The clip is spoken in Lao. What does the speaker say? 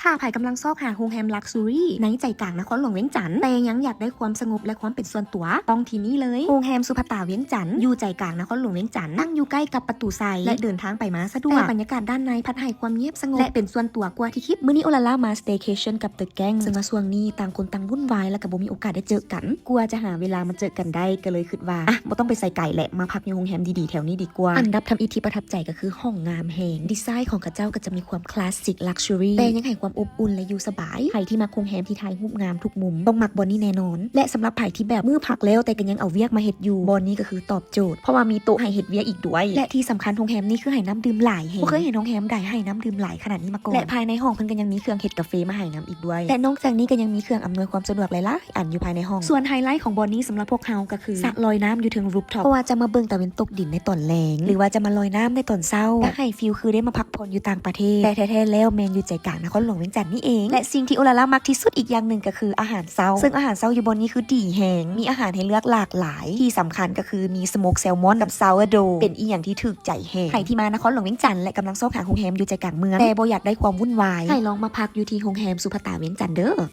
ຖ້າໃຜກຳລັງຊອກຫາໂຮງແຮມລັກຊູຣີໃນໃຈກາງນະຄອນຫຼວງວຽງຈັນ ແຕ່ຍັງຢາກໄດ້ຄວາມສະຫງົບ ແລະ ຄວາມເປັນສ່ວນຕົວ, ຕ້ອງທີ່ນີ້ເລີຍ. ໂຮງແຮມສຸພັດຕາວຽງຈັນ ຢູ່ໃຈກາງນະຄອນຫຼວງວຽງຈັນ, ຕັ້ງຢູ່ໃກ້ກັບປະຕູໄຊ ແລະ ເດີນທາງໄປມາສະດວກ, ແຕ່ບັນຍາກາດດ້ານໃນພັດໃຫ້ຄວາມງຽບສະຫງົບ ແລະ ເປັນສ່ວນຕົວກວ່າທີ່ຄິດ. ມື້ນີ້ໂອລາລາມາສະເຕເຄຊັນກັບ The Gang ເຊິ່ງວ່າຊ່ວງນີ້ຕ່າງຄົນຕ່າງວຸ່ນວາຍ ແລະ ກໍບໍ່ມີໂອກາດໄດ້ເຈີກັນ. ກວ່າຈະຫາເວລາມາເຈີກັນໄດ້ ກໍເລີຍຄິດວ່າ ອ່ະ ບໍ່ຕ້ອງໄປໃສໄກແຫຼະ ມາພັກຢູ່ໂຮງແຮມດີໆແຖວນີ້ດີກວ່າ. ອັນດັບທຳອິດທີ່ປະທັບໃຈກໍຄືຫ້ອງງາມແຮງ, ດີໄຊຂອງເຂົາເຈົ້າກໍຈະມີຄວາມຄລາສສິກ ລັກຊູຣີ ແຕ່ຍັງໃຫ້ຄວາມອົບອຸ່ນ ແລະ ຢູ່ສະບາຍ. ໃຜທີ່ມັກໂຮງແຮມທີ່ຖ່າຍຮູບງາມທຸກມຸມ ຕ້ອງມັກບ່ອນນີ້ແນ່ນອນ ແລະ ສຳລັບໃຜທີ່ແບບມື້ພັກແລ້ວ ແຕ່ກໍຍັງເອົາວຽກມາເຮັດຢູ່, ບ່ອນນີ້ກໍຄືຕອບໂຈດ ເພາະວ່າມີໂຕະໃຫ້ເຮັດວຽກອີກດ້ວຍ ແລະ ທີ່ສຳຄັນໂຮງແຮມນີ້ຄືໃຫ້ນ້ຳດື່ມຫຼາຍແຮງ. ບໍ່ເຄີຍເຫັນໂຮງແຮມໃດໃຫ້ນ້ຳດື່ມຫຼາຍຂະໜາດນີ້ມາກ່ອນ. ແລະ ພາຍໃນຫ້ອງເພິ່ນກໍຍັງມີເຄື່ອງເຮັດກາເຟມາໃຫ້ນຳອີກດ້ວຍ ແລະ ນອກຈາກນີ້ກໍຍັງມີເຄື່ອງອຳນວຍຄວາມສະດວກຫຼາຍໆອັນຢູ່ພາຍໃນຫ້ອງ. ສ່ວນໄຮໄລຂອງບ່ອນນີ້ສຳລັບພວກເຮົາກໍຄື ສະລອຍນ້ຳຢູ່ເທິງຣູຟທັອບ ເພາະວ່າຈະມາເບິ່ງຕາເວັນຕົກດິນໃນຕອນແລງ ຫຼືວ່າຈະມາລອຍນ້ຳໃນຕອນເຊົ້າ, ຢາກໃຫ້ຟີລຄືໄດ້ມາພັກຜ່ອນຢູ່ຕ່າງປະເທດ. ແຕ່ແທ້ໆແລ້ວແມ່ນຢູ່ໃຈກາງນະຄອນຫຼວງວຽງຈັນນີ້ເອງ. ແລະ ສິ່ງທີ່ໂອລາລາມັກທີ່ສຸດອີກຢ່າງໜຶ່ງກໍຄືອາຫານເຊົ້າ, ເຊິ່ງອາຫານເຊົ້າຢູ່ບ່ອນນີ້ຄືດີແຮງ, ມີອາຫານໃຫ້ເລືອກຫຼາກຫຼາຍ, ທີ່ສຳຄັນກໍຄືມີສະໂມກແຊລມອນກັບຊາວເວີໂດ ເປັນອີ່ຫຍັງທີ່ຖືກໃຈແຮງ. ໃຜທີ່ມານະຄອນຫຼວງວຽງຈັນ ແລະ ກຳລັງຊອກຫາໂຮງແຮມຢູ່ໃຈກາງເມືອງ ແຕ່ບໍ່ຢາກໄດ້ຄວາມວຸ່ນວາຍ, ໃຫ້ລອງມາພັກຢູ່ທີ່ໂຮງແຮມສຸພັດຕາວຽງຈັນເດີ້.